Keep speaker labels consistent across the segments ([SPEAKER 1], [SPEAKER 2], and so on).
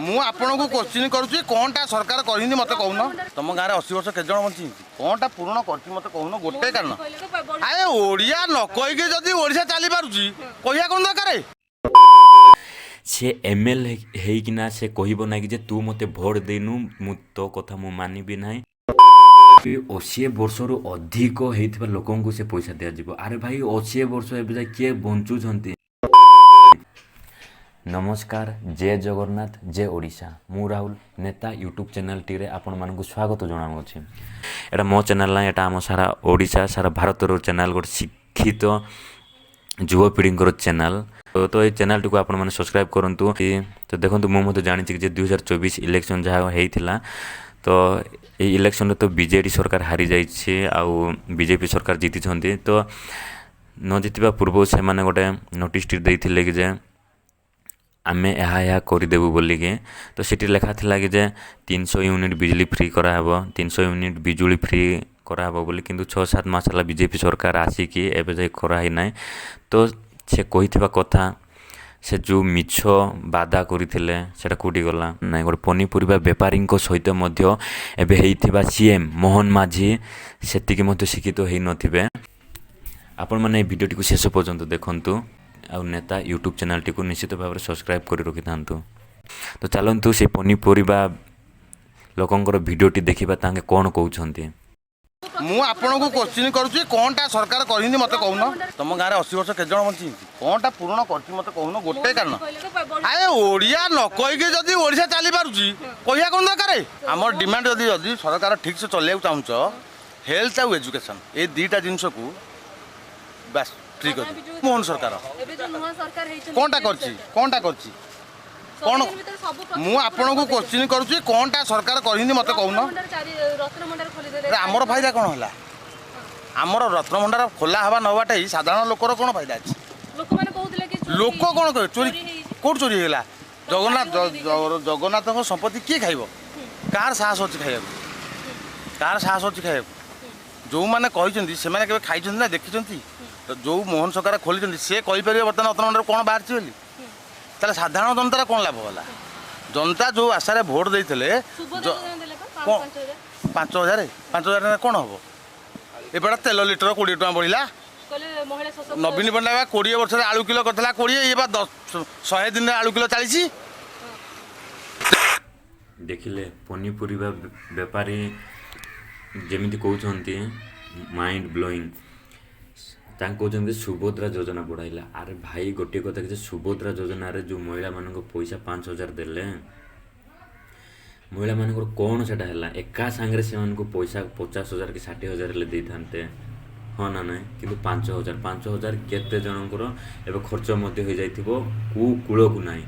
[SPEAKER 1] ମୁଁ ଆପଣଙ୍କୁ କୋଶ୍ଚିନ୍ କରୁଛି, କ'ଣଟା ସରକାର କରିନି ମୋତେ କହୁନ। ତମ ଗାଁରେ 80 ବର୍ଷ କେତେ ଜଣ ବଞ୍ଚିଛନ୍ତି? କ'ଣଟା ପୂରଣ କରିଛି ମୋତେ କହୁନ ଗୋଟେ କାରଣ। ଆରେ, ଓଡ଼ିଆ ନ କହିକି ଯଦି ଓଡ଼ିଶା ଚାଲିପାରୁଛି, କହିବା କ'ଣ ଦରକାର?
[SPEAKER 2] ସେ ଏମଏଲଏ ହେଇକିନା ସେ କହିବ ନାହିଁ କି ଯେ ତୁ ମୋତେ ଭୋଟ ଦେଇନୁ, ମୁଁ ତୋ କଥା ମୁଁ ମାନିବି ନାହିଁ। 80 ବର୍ଷରୁ ଅଧିକ ହେଇଥିବା ଲୋକଙ୍କୁ ସେ ପଇସା ଦିଆଯିବ। ଆରେ ଭାଇ, 80 ବର୍ଷ ଏବେ ଯାଏ କିଏ ବଞ୍ଚୁଛନ୍ତି? ନମସ୍କାର, ଜୟ ଜଗନ୍ନାଥ, ଜୟ ଓଡ଼ିଶା। ମୁଁ ରାହୁଲ, ନେତା ୟୁଟ୍ୟୁବ୍ ଚ୍ୟାନେଲ୍ଟିରେ ଆପଣମାନଙ୍କୁ ସ୍ୱାଗତ ଜଣାଉଅଛି। ଏଇଟା ମୋ ଚ୍ୟାନେଲ୍ ନାହିଁ, ଏଇଟା ଆମ ସାରା ଓଡ଼ିଶା, ସାରା ଭାରତର ଚ୍ୟାନେଲ୍, ଗୋଟେ ଶିକ୍ଷିତ ଯୁବପିଢ଼ିଙ୍କର ଚ୍ୟାନେଲ୍। ତ ଏଇ ଚ୍ୟାନେଲ୍ଟିକୁ ଆପଣମାନେ ସବସ୍କ୍ରାଇବ୍ କରନ୍ତୁ। ତ ଦେଖନ୍ତୁ, ମୁଁ ମଧ୍ୟ ଜାଣିଛି କି ଯେ 2024 ଇଲେକ୍ସନ୍ ଯାହା ହେଇଥିଲା, ତ ଏଇ ଇଲେକ୍ସନ୍ରେ ତ ବିଜେଡ଼ି ସରକାର ହାରିଯାଇଛି ଆଉ ବିଜେପି ସରକାର ଜିତିଛନ୍ତି। ତ ନ ଜିତିବା ପୂର୍ବରୁ ସେମାନେ ଗୋଟେ ନୋଟିସ୍ଟି ଦେଇଥିଲେ କି ଯେ ଆମେ ଏହା ଏହା କରିଦେବୁ ବୋଲିକି। ତ ସେଠି ଲେଖା ଥିଲା କି ଯେ 300 ୟୁନିଟ୍ ବିଜୁଳି ଫ୍ରି କରାହେବ, 300 ୟୁନିଟ୍ ବିଜୁଳି ଫ୍ରି କରାହେବ ବୋଲି। କିନ୍ତୁ 6-7 ମାସ ହେଲା ବିଜେପି ସରକାର ଆସିକି ଏବେ ଯାଇ କରାହେଇନାହିଁ। ତ ସେ କହିଥିବା କଥା, ସେ ଯେଉଁ ମିଛ ବାଦା କରିଥିଲେ, ସେଇଟା କେଉଁଠି ଗଲା? ନାଇଁ, ଗୋଟେ ପନିପରିବା ବେପାରୀଙ୍କ ସହିତ ମଧ୍ୟ ଏବେ ହେଇଥିବା ସିଏମ୍ ମୋହନ ମାଝୀ ସେତିକି ମଧ୍ୟ ଶିକ୍ଷିତ ହେଇନଥିବେ। ଆପଣମାନେ ଏଇ ଭିଡ଼ିଓଟିକୁ ଶେଷ ପର୍ଯ୍ୟନ୍ତ ଦେଖନ୍ତୁ ଆଉ ନେତା ୟୁଟ୍ୟୁବ୍ ଚ୍ୟାନେଲ୍ଟିକୁ ନିଶ୍ଚିତ ଭାବରେ ସବସ୍କ୍ରାଇବ୍ କରି ରଖିଥାନ୍ତୁ। ତ ଚାଲନ୍ତୁ, ସେ ପନିପରିବା ଲୋକଙ୍କର ଭିଡ଼ିଓଟି ଦେଖିବା, ତାଙ୍କେ କ'ଣ କହୁଛନ୍ତି।
[SPEAKER 1] ମୁଁ ଆପଣଙ୍କୁ କୋଶ୍ଚିନ୍ କରୁଛି, କ'ଣଟା ସରକାର କରିନି ମୋତେ କହୁନ। ତମ ଗାଁରେ 80 ବର୍ଷ କେତେ ଜଣ ବଞ୍ଚିଛନ୍ତି? କ'ଣଟା ପୂରଣ କରିଛି ମୋତେ କହୁନ ଗୋଟେ କାରଣ। ଆରେ, ଓଡ଼ିଆ ନ କହିକି ଯଦି ଓଡ଼ିଶା ଚାଲିପାରୁଛି, କହିବା କ'ଣ ଦରକାର? ଆମର ଡିମାଣ୍ଡ, ଯଦି ସରକାର ଠିକ୍ସେ ଚଲେଇବାକୁ ଚାହୁଁଛ, ହେଲ୍ଥ ଆଉ ଏଜୁକେସନ୍ ଏ ଦୁଇଟା ଜିନିଷକୁ ବାସ୍ ଫ୍ରି କରିଦିଅ। ମୋହନ ସରକାର
[SPEAKER 3] ଏବେ ଯୋଉ ନୂଆ ସରକାର ହେଇଛନ୍ତି,
[SPEAKER 1] କ'ଣଟା କରିଛି? କ'ଣଟା କରିଛି? କ'ଣ?
[SPEAKER 3] ସବୁଦିନ ଭିତରେ ସବୁ
[SPEAKER 1] ମୁଁ ଆପଣଙ୍କୁ କୋଶ୍ଚିନ୍ କରୁଛି, କ'ଣଟା ସରକାର କରିନି ମୋତେ କହୁନ।
[SPEAKER 3] ରତ୍ନ ଭଣ୍ଡାର ଖୋଲିଦେଲେ।
[SPEAKER 1] ଆରେ, ଆମର ଫାଇଦା କ'ଣ ହେଲା? ଆମର ରତ୍ନଭଣ୍ଡାର ଖୋଲା ହେବା ନ ହେବାଟା ସାଧାରଣ ଲୋକର କ'ଣ ଫାଇଦା ଅଛି?
[SPEAKER 3] ଲୋକମାନେ କହୁଥିଲେ କି ଚୋରି
[SPEAKER 1] ଲୋକ କ'ଣ କହିବେ? ଚୋରି
[SPEAKER 3] ହେଇଛି।
[SPEAKER 1] କୋଉଠି ଚୋରି ହେଇଗଲା? ଜଗନ୍ନାଥ ଜଗନ୍ନାଥଙ୍କ ସମ୍ପତ୍ତି କିଏ ଖାଇବ? କାହାର ସାହସ ଅଛି ଖାଇବାକୁ? କାହାର ସାହସ ଅଛି ଖାଇବାକୁ? ଯେଉଁମାନେ କହିଛନ୍ତି, ସେମାନେ କେବେ ଖାଇଛନ୍ତି ନା ଦେଖିଛନ୍ତି? ତ ଯେଉଁ ମୋହନ ସରକାର ଖୋଲିଛନ୍ତି, ସେ କହିପାରିବେ ବର୍ତ୍ତମାନ ରତ୍ନଭଣ୍ଡାର କ'ଣ ବାହାରିଛି ବୋଲି? ତାହେଲେ ସାଧାରଣ ଜନତାର କ'ଣ ଲାଭ ହେଲା? ଜନତା ଯେଉଁ ଆଶାରେ ଭୋଟ ଦେଇଥିଲେ
[SPEAKER 3] ସୁଭଦ୍ରା ଯୋଜନା ଦେଲେ ପା,
[SPEAKER 1] କ'ଣ?
[SPEAKER 3] 5,000।
[SPEAKER 1] 5,000, 5,000 କ'ଣ ହବ? ଏପଟେ ତେଲ ଲିଟର 20 ଟଙ୍କା ବଢ଼ିଲା।
[SPEAKER 3] କହିଲେ ମହିଳା ସଶକ୍ତ।
[SPEAKER 1] ନବୀନ ପଟ୍ଟନାୟକ 20 ବର୍ଷରେ ଆଳୁ କିଲୋ କରିଥିଲା 20, ଇଏ ବା 10 100 ଦିନରେ ଆଳୁ କିଲୋ 40।
[SPEAKER 2] ଦେଖିଲେ, ପନିପରିବା ବେପାରୀ ଯେମିତି କହୁଛନ୍ତି, ମାଇଣ୍ଡ ବ୍ଲୋଇଂ। ତାଙ୍କୁ କହୁଛନ୍ତି ସୁଭଦ୍ରା ଯୋଜନା ବଢ଼ାଇଲା। ଆରେ ଭାଇ, ଗୋଟିଏ କଥା କି ଯେ ସୁଭଦ୍ରା ଯୋଜନାରେ ଯେଉଁ ମହିଳାମାନଙ୍କୁ ପଇସା 5,000 ଦେଲେ, ମହିଳାମାନଙ୍କର କ'ଣ ସେଟା ହେଲା? ଏକା ସାଙ୍ଗରେ ସେମାନଙ୍କୁ ପଇସା 50,000 କି 60,000 ହେଲେ ଦେଇଥାନ୍ତେ, ହଁ ନା ନାହିଁ? କିନ୍ତୁ 5,000, 5,000 କେତେ ଜଣଙ୍କର ଏବେ ଖର୍ଚ୍ଚ ମଧ୍ୟ ହେଇଯାଇଥିବ, କେଉଁ କୂଳକୁ ନାହିଁ।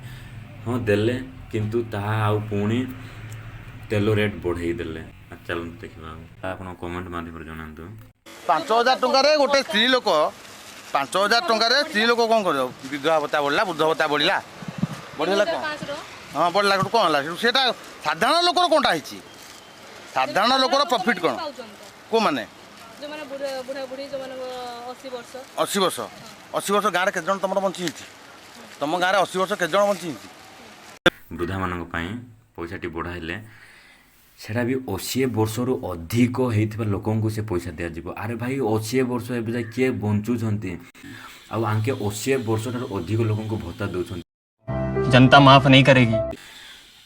[SPEAKER 2] ହଁ, ଦେଲେ, କିନ୍ତୁ ତାହା ଆଉ ପୁଣି ତେଲ ରେଟ୍ ବଢ଼େଇ ଦେଲେ। ଚାଲନ୍ତୁ ଦେଖିବା। ଆଉ ଆପଣ କମେଣ୍ଟ ମାଧ୍ୟମରେ ଜଣାନ୍ତୁ।
[SPEAKER 1] 5,000 ଟଙ୍କାରେ ଗୋଟେ ସ୍ତ୍ରୀ ଲୋକ, 5,000 ଟଙ୍କାରେ ସ୍ତ୍ରୀ ଲୋକ କ'ଣ କରିବ? ବିଧବା ଭତ୍ତା ବଢ଼ିଲା, ବୃଦ୍ଧ ଭତ୍ତା ବଢ଼ିଲା, ବଢ଼ିଲା କ'ଣ?
[SPEAKER 3] 500।
[SPEAKER 1] ହଁ, ବଢ଼ିଲା, ସେଠୁ କ'ଣ ହେଲା? ସେଠୁ ସେଇଟା ସାଧାରଣ ଲୋକର କ'ଣଟା ହେଇଛି? ସାଧାରଣ ଲୋକର ପ୍ରଫିଟ୍ କ'ଣ?
[SPEAKER 3] ପାଉଛନ୍ତି ତ।
[SPEAKER 1] କେଉଁମାନେ?
[SPEAKER 3] ଯୋଉମାନେ ବୁଢା ବୁଢା ବୁଢୀ, ଯୋଉମାନଙ୍କ 80 ବର୍ଷ।
[SPEAKER 1] 80 ବର୍ଷ, 80 ବର୍ଷ ଗାଁରେ କେତେ ଜଣ ତମର ବଞ୍ଚିଛନ୍ତି? ତମ ଗାଁରେ 80 ବର୍ଷ କେତେ ଜଣ ବଞ୍ଚିଛନ୍ତି?
[SPEAKER 2] ବୃଦ୍ଧାମାନଙ୍କ ପାଇଁ ପଇସାଟି ବଢ଼ାଇଲେ, ସେଇଟା ବି 80 ବର୍ଷରୁ ଅଧିକ ହେଇଥିବା ଲୋକଙ୍କୁ ସେ ପଇସା ଦିଆଯିବ। ଆରେ ଭାଇ, 80 ବର୍ଷ ଏବେ ଯାଏ କିଏ ବଞ୍ଚୁଛନ୍ତି? ଆଉ ଆଙ୍କେ 80 ବର୍ଷ ଠାରୁ ଅଧିକ ଲୋକଙ୍କୁ ଭତ୍ତା ଦେଉଛନ୍ତି।
[SPEAKER 4] जनता माफ नहीं करेगी।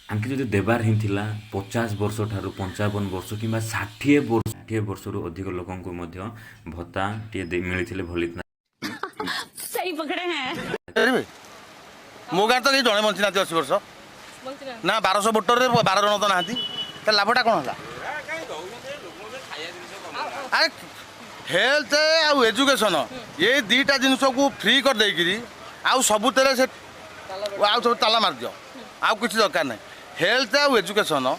[SPEAKER 2] ଆଙ୍କେ ଯଦି ଦେବାର ହିଁ ଥିଲା, 50 ବର୍ଷ ଠାରୁ 55 ବର୍ଷ କିମ୍ବା 60 ବର୍ଷ, 60 ବର୍ଷରୁ ଅଧିକ ଲୋକଙ୍କୁ ମଧ୍ୟ ଭତ୍ତା ଟିଏ ଦେଇ ମିଳିଥିଲେ ଭଲ ହେଇଥାନ୍ତା।
[SPEAKER 5] सही पकड़े हैं।
[SPEAKER 1] କରିବେ? ମୋ ଗାଁରେ ତ କେହି ଜଣେ ବଞ୍ଚି ନାହାନ୍ତି 80 ବର୍ଷ।
[SPEAKER 3] ବଞ୍ଚିନାହାନ୍ତି?
[SPEAKER 1] ନା, 1200 ଭୋଟରରେ 12 ଜଣ ତ ନାହାନ୍ତି। ତାହେଲେ ଲାଭଟା କ'ଣ ହେଲା? ଆରେ, ହେଲ୍ଥ ଆଉ ଏଜୁକେସନ୍ ଏଇ ଦୁଇଟା ଜିନିଷକୁ ଫ୍ରି କରିଦେଇକିରି ଆଉ ସବୁଥିରେ ସେ ଆଉ ସବୁ ତାଲା ମାରିଦିଅ, ଆଉ କିଛି ଦରକାର ନାହିଁ। ହେଲ୍ଥ ଆଉ ଏଜୁକେସନ୍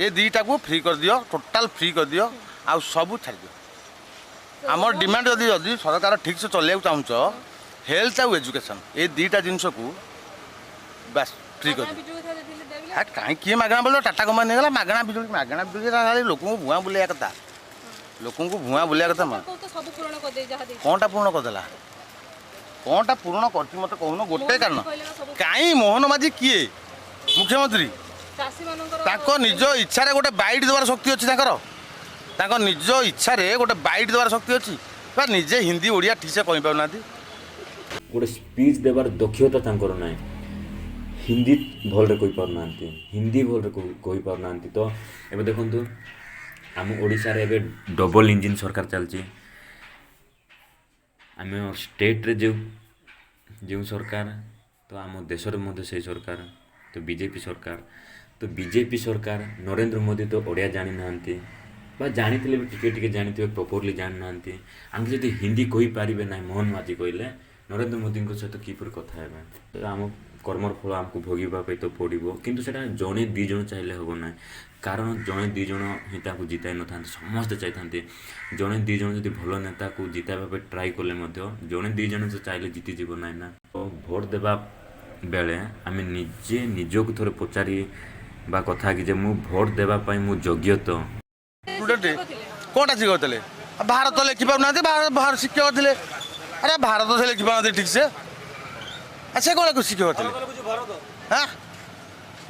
[SPEAKER 1] ଏ ଦୁଇଟାକୁ ଫ୍ରି କରିଦିଅ, ଟୋଟାଲ୍ ଫ୍ରି କରିଦିଅ, ଆଉ ସବୁ ଛାଡ଼ିଦିଅ। ଆମର ଡିମାଣ୍ଡ, ଯଦି ସରକାର ଠିକ୍ସେ ଚଲେଇବାକୁ ଚାହୁଁଛ, ହେଲ୍ଥ ଆଉ ଏଜୁକେସନ୍ ଏ ଦୁଇଟା ଜିନିଷକୁ ବାସ୍ ଫ୍ରି
[SPEAKER 3] ମାଗଣା
[SPEAKER 1] କରିଦିଅ।
[SPEAKER 3] ବିଜୁଳି କଥା ଦେଇଥିଲେ, ଦେଲେ।
[SPEAKER 1] ହା, କାହିଁ କିଏ ମାଗଣା ବୋଲିବ? ଟାଟା କମ୍ପାନୀ ହେଇଗଲା ମାଗଣା ବିଜୁଳି। ମାଗଣା ବିଜୁଳି ଖାଲି ଲୋକଙ୍କୁ ଭୁଆଁ ବୁଲେଇବା କଥା, ଲୋକଙ୍କୁ ଭୁଆଁ ବୁଲେଇବା କଥା ମା।
[SPEAKER 3] କହୁ ତ ସବୁ ପୂରଣ କରିଦେଇ ଯାହା ଦେଇଛି।
[SPEAKER 1] କ'ଣଟା ପୂରଣ କରିଦେଲା? କ'ଣଟା ପୂରଣ କରିଛି ମୋତେ କହୁନ ଗୋଟେ କାରଣ।
[SPEAKER 3] କହିଲେ ନା ସବୁ।
[SPEAKER 1] କାହିଁ ମୋହନ ମାଝୀ କିଏ ମୁଖ୍ୟମନ୍ତ୍ରୀ?
[SPEAKER 3] ଚାଷୀମାନଙ୍କର
[SPEAKER 1] ତାଙ୍କ ନିଜ ଇଚ୍ଛାରେ ଗୋଟେ ବାଇଟ୍ ଦେବାର ଶକ୍ତି ଅଛି ତାଙ୍କର। ତାଙ୍କ ନିଜ ଇଚ୍ଛାରେ ଗୋଟେ ବାଇଟ୍ ଦେବାର ଶକ୍ତି ଅଛି ବା ନିଜେ ହିନ୍ଦୀ ଓଡ଼ିଆ ଠିକ୍ ସେ କହିପାରୁନାହାନ୍ତି।
[SPEAKER 2] ଗୋଟେ ସ୍ପିଚ୍ ଦେବାର ଦକ୍ଷତା ତାଙ୍କର ନାହିଁ। ହିନ୍ଦୀ ଭଲରେ କହିପାରୁନାହାନ୍ତି, ହିନ୍ଦୀ ଭଲରେ କହିପାରୁନାହାନ୍ତି। ତ ଏବେ ଦେଖନ୍ତୁ, ଆମ ଓଡ଼ିଶାରେ ଏବେ ଡବଲ୍ ଇଞ୍ଜିନ୍ ସରକାର ଚାଲିଛି। ଆମ ଷ୍ଟେଟ୍ରେ ଯେଉଁ ଯେଉଁ ସରକାର, ତ ଆମ ଦେଶରେ ମଧ୍ୟ ସେଇ ସରକାର, ତ ବିଜେପି ସରକାର। ତ ବିଜେପି ସରକାର, ନରେନ୍ଦ୍ର ମୋଦି ତ ଓଡ଼ିଆ ଜାଣିନାହାନ୍ତି ବା ଜାଣିଥିଲେ ବି ଟିକେ ଟିକେ ଜାଣିଥିବେ, ପ୍ରପରଲି ଜାଣିନାହାନ୍ତି। ଆମେ ଯଦି ହିନ୍ଦୀ କହିପାରିବେ ନାହିଁ ମୋହନ ମାଝୀ କହିଲେ, ନରେନ୍ଦ୍ର ମୋଦିଙ୍କ ସହିତ କିପରି କଥା ହେବେ? ତ ଆମ କର୍ମର ଫଳ ଆମକୁ ଭୋଗିବା ପାଇଁ ତ ପଡ଼ିବ। କିନ୍ତୁ ସେଇଟା ଜଣେ ଦୁଇ ଜଣ ଚାହିଁଲେ ହେବ ନାହିଁ, କାରଣ ଜଣେ ଦୁଇ ଜଣ ହିଁ ତାକୁ ଜିତାଇ ନଥାନ୍ତି, ସମସ୍ତେ ଚାହିଁଥାନ୍ତି। ଜଣେ ଦୁଇ ଜଣ ଯଦି ଭଲ ନେତାକୁ ଜିତାଇବା ପାଇଁ ଟ୍ରାଏ କଲେ ମଧ୍ୟ ଜଣେ ଦୁଇ ଜଣ ତ ଚାହିଁଲେ ଜିତିଯିବ ନାହିଁ ନା। ତ ଭୋଟ ଦେବା ବେଳେ ଆମେ ନିଜେ ନିଜକୁ ଥରେ ପଚାରିବା କଥା କି ଯେ ମୁଁ ଭୋଟ ଦେବା ପାଇଁ ମୁଁ ଯୋଗ୍ୟ ତ?
[SPEAKER 1] ଷ୍ଟୁଡେଣ୍ଟ
[SPEAKER 3] ଶିକ୍ଷକ ଥିଲେ।
[SPEAKER 1] କ'ଣଟା ଶିକ୍ଷକ ଥିଲେ? ଭାରତ ଲେଖିପାରୁନାହାନ୍ତି, ଭାରତ ଶିକ୍ଷକ ଥିଲେ। ଆରେ, ଭାରତ ସେ ଲେଖିପାରୁନାହାନ୍ତି ଠିକ୍ ସେ, ଆଉ ସେ କ'ଣ ଶିକ୍ଷକ ଥିଲେ? ହାଁ,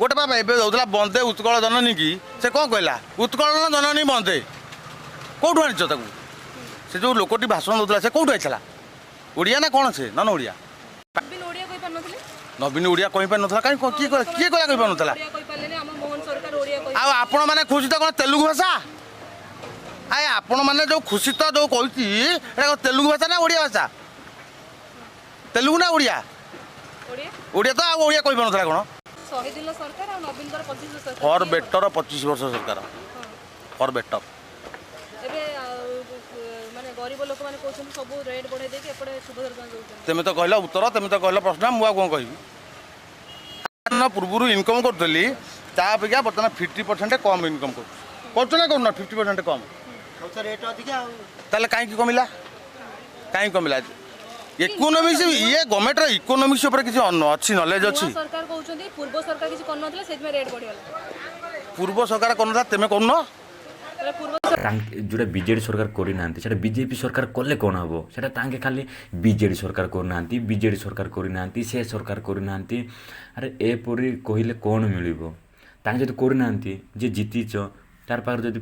[SPEAKER 1] ଗୋଟେ ବାବା ଏବେ ଦଉଥିଲା ବନ୍ଦେ ଉତ୍କଳ ଜନନୀ କି, ସେ କ'ଣ କହିଲା? ଉତ୍କଳ ଜନନୀ ବନ୍ଦେ। କେଉଁଠୁ ଆଣିଛ ତାକୁ? ସେ ଯେଉଁ ଲୋକଟି ଭାଷଣ ଦେଉଥିଲା, ସେ କେଉଁଠୁ ଆଇଥିଲା? ଓଡ଼ିଆ ନା କ'ଣ ସେ ନନ୍ ଓଡ଼ିଆ?
[SPEAKER 3] ନବୀନ ଓଡ଼ିଆ କହିପାରୁନଥିଲେ।
[SPEAKER 1] ନବୀନ ଓଡ଼ିଆ କହିପାରୁନଥିଲା କାହିଁ? କିଏ କହିଲା? କିଏ କହିଲା କହିପାରୁନଥିଲା?
[SPEAKER 3] ଓଡ଼ିଆ କହିପାରିଲେନି, ଆମ ମୋହନ ସରକାର ଓଡ଼ିଆ କହି
[SPEAKER 1] ଆଉ ଆପଣମାନେ ଖୁସି ତ କ'ଣ ତେଲୁଗୁ ଭାଷା? ଆଏ, ଆପଣମାନେ ଯେଉଁ ଖୁସି ତ ଯେଉଁ କହୁଛି, ଏଇଟା କ'ଣ ତେଲୁଗୁ ଭାଷା ନା ଓଡ଼ିଆ ଭାଷା? ତେଲୁଗୁ ନା ଓଡ଼ିଆ?
[SPEAKER 3] ଓଡ଼ିଆ।
[SPEAKER 1] ଓଡ଼ିଆ ତ, ଆଉ ଓଡ଼ିଆ କହିପାରୁନଥିଲା କ'ଣ?
[SPEAKER 3] 100 ଦିନ ସରକାର ଆଉ ନବୀନଙ୍କର 25 ବର୍ଷ ସରକାର,
[SPEAKER 1] ଫର୍
[SPEAKER 3] କିଏ ଭଲ?
[SPEAKER 1] ବେଟର 25 ବର୍ଷ ସରକାର ଫର୍ ବେଟର।
[SPEAKER 3] ଏବେ ଆଉ, ମାନେ ଗରିବ ଲୋକମାନେ କହୁଛନ୍ତି ସବୁ ରେଟ୍ ବଢ଼େଇ ଦେଇକି ଏପଟେ ସୁଭଦ୍ରା ଦଉଛନ୍ତି।
[SPEAKER 1] ତେମେ ତ କହିଲ ଉତ୍ତର, ତେମେ ତ କହିଲ ପ୍ରଶ୍ନ, ମୁଁ ଆଉ କ'ଣ କହିବି? ଦିନ ପୂର୍ବରୁ ଇନକମ୍ କରୁଥିଲି, ତା ଅପେକ୍ଷା ବର୍ତ୍ତମାନ 50% କମ୍ ଇନକମ୍ କରୁଛି। କରୁଛୁ ନା କରୁନ 50% କମ୍? ତାହେଲେ କାହିଁକି କମିଲା? କାହିଁକି କମିଲା? ଇକୋନୋମିକ୍ସ ଇଏ ଗଭର୍ଣ୍ଣମେଣ୍ଟର ଇକୋନୋମିକ୍ସ ଉପରେ କିଛି ଅଛି, ନଲେଜ ଅଛି?
[SPEAKER 3] ନୂଆ ସରକାର କହୁଛନ୍ତି ପୂର୍ବ ସରକାର କିଛି କରିନଥିଲେ, ସେଥିପାଇଁ ରେଟ୍ ବଢ଼ିଗଲା।
[SPEAKER 1] ପୂର୍ବ ସରକାର କରୁନଥିଲା, ତେମେ କରୁନ।
[SPEAKER 3] ତାହେଲେ ପୂର୍ବ
[SPEAKER 2] ତାଙ୍କେ ଯେଉଁଟା ବିଜେଡ଼ି ସରକାର କରିନାହାନ୍ତି, ସେଇଟା ବିଜେପି ସରକାର କଲେ କ'ଣ ହେବ? ସେଇଟା ତାଙ୍କେ ଖାଲି ବିଜେଡ଼ି ସରକାର କରୁନାହାନ୍ତି, ବିଜେଡ଼ି ସରକାର କରିନାହାନ୍ତି, ସେ ସରକାର କରିନାହାନ୍ତି। ଆରେ, ଏପରି କହିଲେ କ'ଣ ମିଳିବ? ତାଙ୍କେ ଯଦି କରିନାହାନ୍ତି, ଯିଏ ଜିତିଛ ତାର ପାଖରେ ଯଦି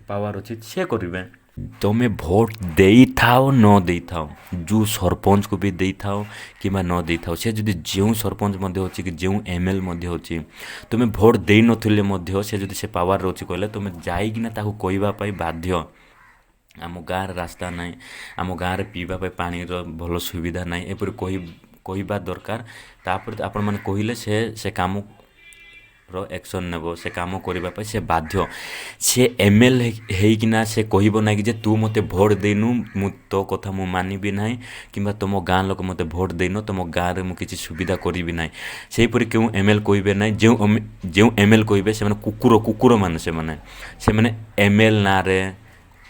[SPEAKER 2] ପାୱାର ଅଛି, ସେ କରିବେ। ତୁମେ ଭୋଟ ଦେଇଥାଅ ନ ଦେଇଥାଅ, ଯେଉଁ ସରପଞ୍ଚକୁ ବି ଦେଇଥାଅ କିମ୍ବା ନ ଦେଇଥାଅ, ସେ ଯଦି ଯେଉଁ ସରପଞ୍ଚ ମଧ୍ୟ ଅଛି କି ଯେଉଁ ଏମ୍ ଏଲ୍ ମଧ୍ୟ ଅଛି, ତୁମେ ଭୋଟ ଦେଇନଥିଲେ ମଧ୍ୟ ସେ ଯଦି ସେ ପାୱାରରେ ଅଛି କହିଲେ, ତୁମେ ଯାଇକିନା ତାକୁ କହିବା ପାଇଁ ବାଧ୍ୟ, ଆମ ଗାଁରେ ରାସ୍ତା ନାହିଁ, ଆମ ଗାଁରେ ପିଇବା ପାଇଁ ପାଣିର ଭଲ ସୁବିଧା ନାହିଁ, ଏପରି କହିବା ଦରକାର। ତାପରେ ଆପଣମାନେ କହିଲେ ସେ ସେ କାମର ଆକ୍ସନ୍ ନେବ, ସେ କାମ କରିବା ପାଇଁ ସେ ବାଧ୍ୟ। ସେ ଏମ୍ ଏଲ୍ ହେଇକିନା ସେ କହିବ ନାହିଁ କି ଯେ ତୁ ମୋତେ ଭୋଟ ଦେଇନୁ, ମୁଁ ତୋ କଥା ମୁଁ ମାନିବି ନାହିଁ, କିମ୍ବା ତୁମ ଗାଁ ଲୋକ ମୋତେ ଭୋଟ ଦେଇନ, ତୁମ ଗାଁରେ ମୁଁ କିଛି ସୁବିଧା କରିବି ନାହିଁ। ସେହିପରି କେଉଁ ଏମ୍ ଏଲ୍ କହିବେ ନାହିଁ। ଯେଉଁ ଯେଉଁ ଏମ୍ ଏଲ୍ କହିବେ, ସେମାନେ କୁକୁର, କୁକୁରମାନେ ସେମାନେ। ସେମାନେ ଏମ୍ ଏଲ୍ ନାଁରେ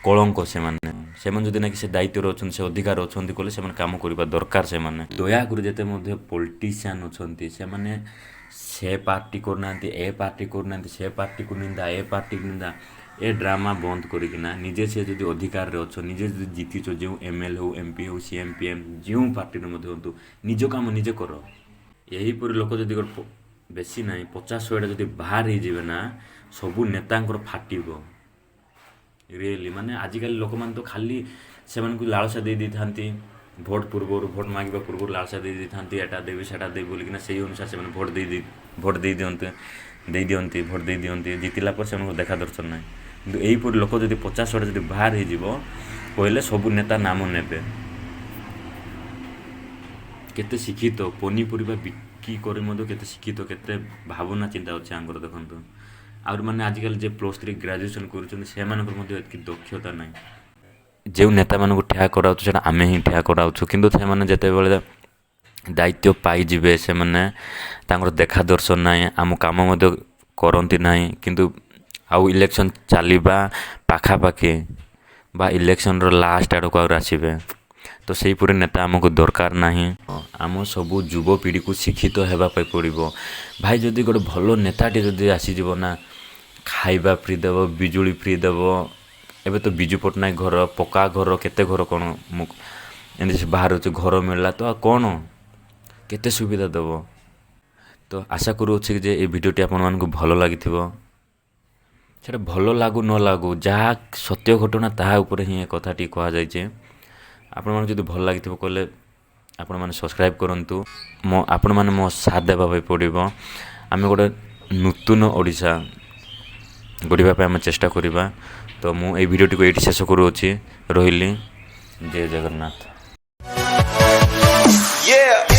[SPEAKER 2] କଳଙ୍କ ସେମାନେ। ସେମାନେ ଯଦି ନାକି ସେ ଦାୟିତ୍ୱରେ ଅଛନ୍ତି, ସେ ଅଧିକାର ଅଛନ୍ତି କହିଲେ ସେମାନେ କାମ କରିବା ଦରକାର। ସେମାନେ ଦୟାକରି ଯେତେ ମଧ୍ୟ ପଲିଟିସିଆନ୍ ଅଛନ୍ତି, ସେମାନେ ସେ ପାର୍ଟି କରୁନାହାନ୍ତି, ଏ ପାର୍ଟି କରୁନାହାନ୍ତି, ସେ ପାର୍ଟିକୁ ନିନ୍ଦା, ଏ ପାର୍ଟିକୁ ନିନ୍ଦା, ଏ ଡ୍ରାମା ବନ୍ଦ କରିକିନା ନିଜେ ସେ ଯଦି ଅଧିକାରରେ ଅଛ, ନିଜେ ଯଦି ଜିତିଛ, ଯେଉଁ ଏମ୍ ଏଲ୍ ହଉ, ଏମ୍ ପି ହଉ, ସି ଏମ୍, ପି ଏମ୍, ଯେଉଁ ପାର୍ଟିରେ ମଧ୍ୟ ହୁଅନ୍ତୁ, ନିଜ କାମ ନିଜେ କର। ଏହିପରି ଲୋକ ଯଦି ଗୋଟେ ବେଶୀ ନାହିଁ, 50 100ଟା ଯଦି ବାହାର ହେଇଯିବେ ନା, ସବୁ ନେତାଙ୍କର ଫାଟିବ ରିଏଲି। ମାନେ ଆଜିକାଲି ଲୋକମାନେ ତ ଖାଲି ସେମାନଙ୍କୁ ଲାଳସା ଦେଇ ଦେଇଥାନ୍ତି ଭୋଟ ପୂର୍ବରୁ, ଭୋଟ ମାଗିବା ପୂର୍ବରୁ ଲାଳସା ଦେଇ ଦେଇଥାନ୍ତି, ଏଟା ଦେବି, ସେଟା ଦେବି ବୋଲିକିନା। ସେଇ ଅନୁସାରେ ସେମାନେ ଭୋଟ ଦେଇ ଦିଅନ୍ତି, ଭୋଟ ଦେଇ ଦିଅନ୍ତି। ଜିତିଲା ପରେ ସେମାନଙ୍କୁ ଦେଖା ଦର୍ଶନ ନାହିଁ। କିନ୍ତୁ ଏହିପରି ଲୋକ ଯଦି 50 100ଟା ଯଦି ବାହାର ହେଇଯିବ କହିଲେ, ସବୁ ନେତା ନାମ ନେବେ। କେତେ ଶିକ୍ଷିତ, ପନିପରିବା ବିକି କରି ମଧ୍ୟ କେତେ ଶିକ୍ଷିତ, କେତେ ଭାବନା ଚିନ୍ତା ଅଛି ଆଙ୍କର ଦେଖନ୍ତୁ। ଆହୁରି ମାନେ ଆଜିକାଲି ଯେ +3 ଗ୍ରାଜୁଏସନ୍ କରୁଛନ୍ତି, ସେମାନଙ୍କର ମଧ୍ୟ ଏତିକି ଦକ୍ଷତା ନାହିଁ। ଯେଉଁ ନେତାମାନଙ୍କୁ ଠିଆ କରାଉଛୁ, ସେଇଟା ଆମେ ହିଁ ଠିଆ କରାଉଛୁ। କିନ୍ତୁ ସେମାନେ ଯେତେବେଳେ ଦାୟିତ୍ୱ ପାଇଯିବେ, ସେମାନେ ତାଙ୍କର ଦେଖା ଦର୍ଶନ ନାହିଁ, ଆମ କାମ ମଧ୍ୟ କରନ୍ତି ନାହିଁ। କିନ୍ତୁ ଆଉ ଇଲେକ୍ସନ୍ ଚାଲିବା ପାଖାପାଖି ବା ଇଲେକ୍ସନ୍ର ଲାଷ୍ଟ ଆଡ଼କୁ ଆହୁରି ଆସିବେ। ତ ସେହିପରି ନେତା ଆମକୁ ଦରକାର ନାହିଁ। ଆମ ସବୁ ଯୁବପିଢ଼ିକୁ ଶିକ୍ଷିତ ହେବା ପାଇଁ ପଡ଼ିବ ଭାଇ। ଯଦି ଗୋଟେ ଭଲ ନେତାଟେ ଯଦି ଆସିଯିବ ନା, ଖାଇବା ଫ୍ରି ଦେବ, ବିଜୁଳି ଫ୍ରି ଦେବ। ଏବେ ତ ବିଜୁ ପଟ୍ଟନାୟକ ଘର, ପକ୍କା ଘର, କେତେ ଘର କ'ଣ ମୁଁ ଏମିତି ବାହାରୁଛି, ଘର ମିଳିଲା ତ ଆଉ କ'ଣ କେତେ ସୁବିଧା ଦେବ ତ। ଆଶା କରୁଅଛି ଯେ ଏ ଭିଡ଼ିଓଟି ଆପଣମାନଙ୍କୁ ଭଲ ଲାଗିଥିବ। ସେଇଟା ଭଲ ଲାଗୁ ନ ଲାଗୁ, ଯାହା ସତ୍ୟ ଘଟଣା ତାହା ଉପରେ ହିଁ ଏ କଥାଟି କୁହାଯାଇଛି। ଆପଣମାନଙ୍କୁ ଯଦି ଭଲ ଲାଗିଥିବ କହିଲେ ଆପଣମାନେ ସବସ୍କ୍ରାଇବ୍ କରନ୍ତୁ। ମୋ ଆପଣମାନେ ମୋ ସାଥ ଦେବା ପାଇଁ ପଡ଼ିବ। ଆମେ ଗୋଟେ ନୂତନ ଓଡ଼ିଶା ଗଢ଼ିବା ପାଇଁ ଆମେ ଚେଷ୍ଟା କରିବା। ତ ମୁଁ ଏଇ ଭିଡ଼ିଓଟିକୁ ଏଇଠି ଶେଷ କରୁଅଛି। ରହିଲି, ଜୟ ଜଗନ୍ନାଥ।
[SPEAKER 6] Yeah.